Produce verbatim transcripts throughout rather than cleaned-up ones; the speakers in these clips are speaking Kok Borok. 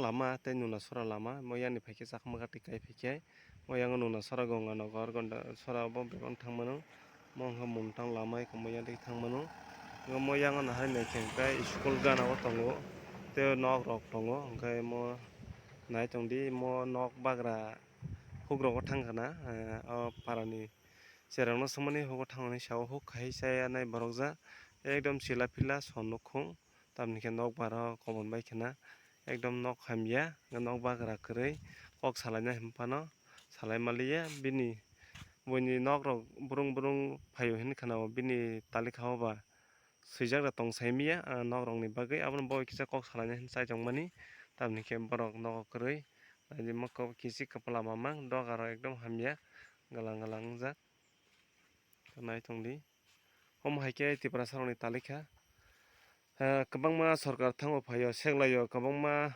Lama tei Nunasora lama, mo yani phaikhe Chakma gati kai phaikhe, mo yango Nunasora Gonganagar, Gondasora bo bebak thang mano, mo wngkha Mumtang lama eko mo yani thang mano. Mo yango nahai naikhe hwnkhe school gana o tongo, tei nok rok tongo, hwnkhe mo nai tongdi, mo nok bagra hukrok o thang khna, eh, o parani cherokno swngmani hugo thangmani sao huk khai chaya nai borok ja ekdom chila pila son nukhung. Tamni khe nokbar o komon bai khna ekdom nok hamya, nok bagra kwrwi kok salaina hinphano salai maliya. Bini buini nok rok brung brung phaio hinwi khna o bini talikha o ba swijak da tong saimiya, ah, nok rokni bagwi abono bo kisa kok salaina hinwi chaichongmani. Tamni khe borok nogo kwrwi naidi mokol kichik kwpla mamang doga rok ekdom hamya galang galang wngjak. Nai tongdi. Omo hai khe Tiprasa rokni talikha. Ah, kwbangma sorkar thango phaio, seklaio, kwbangma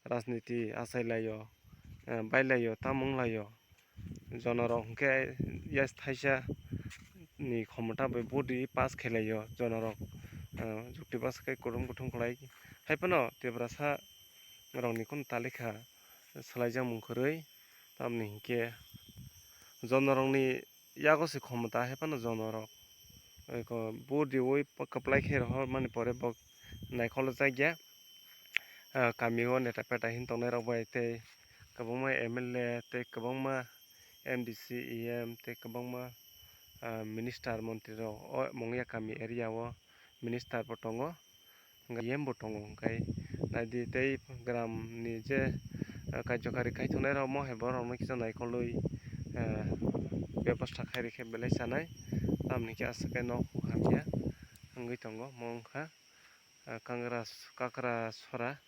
rajniti achailaio, ah, bailaio, tamo wnglaio. Jonorok hwnkhe yes thaisa ni khomota bai vote riwi pass khailaio jonorok, ah, jukti bwswk khe kuthum kuthum khlai. Haiphano Tiprasa rokni kunu talikha swlaijakmung kwrwi, tamni hinkhe jonorokni yago se khomota hai phano jonorok eko vote riwi kwplai khe rohormani pore bo naikholojakya. Ah, kami o neta peta hin tongnai rok bai tei kwbangma M L A tei kwbangma M D C, E M tei kwbangma, ah, minister montri rok o Mongya kami area o minister bo tongo. Hwnkhe E M bo tongo, hwnkhe naidi tei gram ni je, ah, karjokari khai tongnai rok mo hai borok no kisa naikolwi, ah, bebosta khai rikhe belai sanai, tamni khe aswk khe nok hamya wngwi tongo. Mo wngkha, ah, Kangra, Kakrasora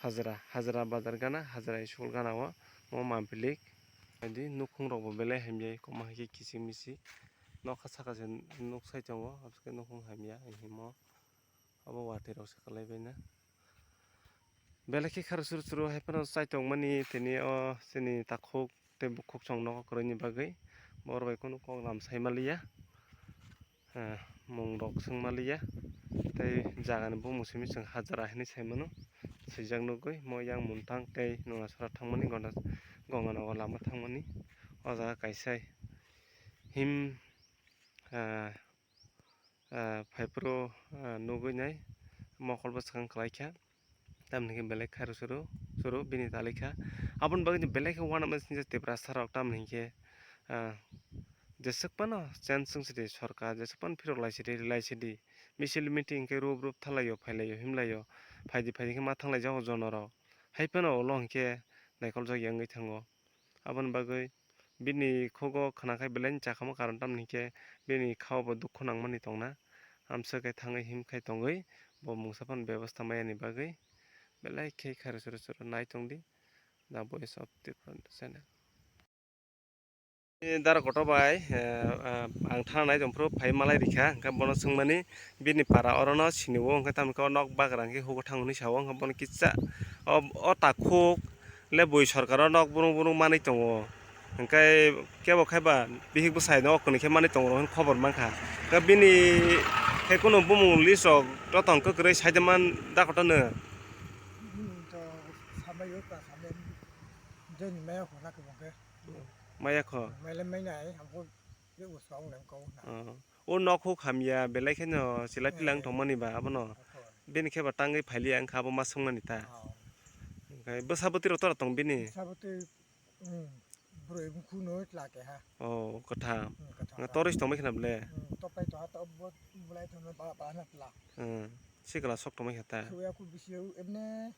Hajra, Hajra bazar gana, Hajra school gana o mo mampli naidi nukhung rok bo belai hamya kwma hai khe kiching miching nokha saka se nuk sai tongo, aboni nukhung hamya himo. Obo watwi rok se kwlai bai na. Belai khe kharo suru suru hai phano chai tongmani tini o chini takhuk tei bukhuk chwng nogo kwrwini bagwi. Bor bai kunu kok lam sai maliya. Eh, mung rok swng maliya. Tei jaga ni bumung simi chwng Hajra hinwi sai mano. Swijak nugwi mo yang Mumtang tei Nunasora thangmani Gonda Gonganagar lama thangmani. O jaga kaisa him, eh, ah, phaiphuru, ah, nugwi nai mokol bwskang kwlai kha. Tamni hwnkhe belai khairo suru suru bini talikha. Aboni bagwi belai khe uanama singcha Tiprasa rok tamni hwnkhe, ah, jeswk phano chance wng sidi sorkar, jeswk phano phirok lai sidi, lai sidi. Misil meeting hwnkhe rup rup thalaio, phailaio, himlaio, phaidi phaidi khe ma thanglaijago jonorok. Hai phano ulo hwnkhe naikoljak ya wngwi thango. Aboni bagwi bini khugo khna khai belai chakamo karon tamni hinkhe bini khao bo dukhu nangmani tongna. Amswk khe thangwi him khai tongwi bo mungsa phano bebosta maya ni bagwi belai khe khairo suru suru nai tongdi The Voice of Tripura channel. Ni dara kotor bai, eh, eh, ang thana nai tongphuru phai malai rikha, hwnkhe bono swngmani bini para orono sini o, hwnkhe tamni khe o nok bagra hwnkhe hugo thang hwnwi sa-o, hwnkhe bono kisa o, o takhuk le bui sorkaro nok brung brung manwi tongo, hwnkhe kebo khai ba bihik bwsai no o kwnwi khe manwi tongo hwnwi khobor mankha, hwnkhe bini khe kunu bumung list rok joto hwnkhe kwrwi saijakman da kotor no. Bini to samai o ta samai jeni maya khorna khe bongkhe. Maya kho. Maile mainai, ang kho je usong nang kau na. Oh. O nok huk hamya, belai kheno chila pila wng tongmani ba abono. Ako. Bini khe ba tangwi phailiya wngkha abo ma swngmani ta. Oh. Hwnkhe bwsa bwtwi rok tora tong bini? Bwsa bwtwi, hmm, bwrwi bwkhu no chwla keha. Oh, kwtham. Hmm, kwtham. Nga toroi se tongbai khna ble? Hmm, topai to ha to bo bulai to ba ba na chwla. Hmm. Sikla sok tongbai kha ta. Suya ku bisi emne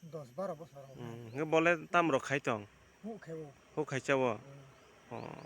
dos baro bosor. Hmm, hwnkhe bole tam rok khai tong? Huk khai o. Huk khai cha o? Hmm. Oh.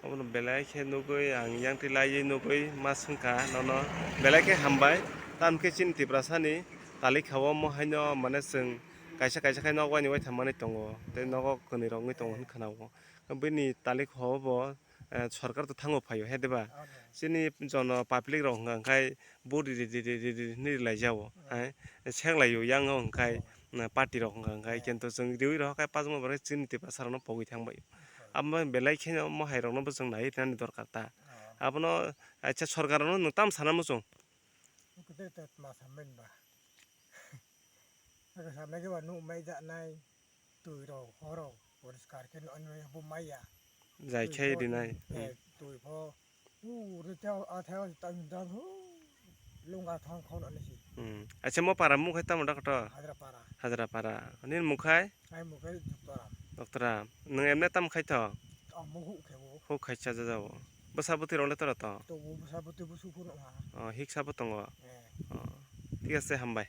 Obono belai khe nugwi ang yang twi laiwi nugwi ma swngkha nono. Belai khe hambai. Tam khe chini Tiprasa ni talikha o mo haino mane chwng kaisa kaisa khai nok waini waitham manwi tongo. Tei nogo kwnwi rok wngwi tongo hwn khna o. Bini talikha o bo eh, sorkar to thango phaio, he diba? Ano. Chini jono public rok hwnka hwnkhe vote ri, ri, ri, ri, ri, hinwi rilai jao, hmm, hai, seklaio yang o hwnkhai, oh, na, party rok hwnka hwnkhe, hmm, kintu chwng riwi rohor khai pajama borok chini Tiprasa rokno pogwi thangbai. Hmm. Amo belai kheno omo hai rokno bo chwng naiwi rinani dorkar ta. Oh. Abono, acha, sorkar rokno nwng tamo sana muchung? Kwtwi ta ma sambai ba. Samai khe ba nuk mai jaknai, twi rok, hor rok, poriskar khe nuk ani bo maya. Jai Twi khe pho, rinai. eh, twi pho, u, ri teo, a teo, tang, tang, hu, lunga thong khon ani si. Hmm. Acha mo para mung khai tamo doctor? Hajra para. Hajra para. Nini mung khai? Ai mung khai Doktoram. Doktoram. Nung emne tamo khai tho? Ang mung hu khe bo. Hu khai cha ja jao. Bwsa bwtwi rok le tora to? To bo bwsa bwtwi bo su phuru ha. Oh, hiksa bo tongo. Eh. Oh. Thik ase, hambai.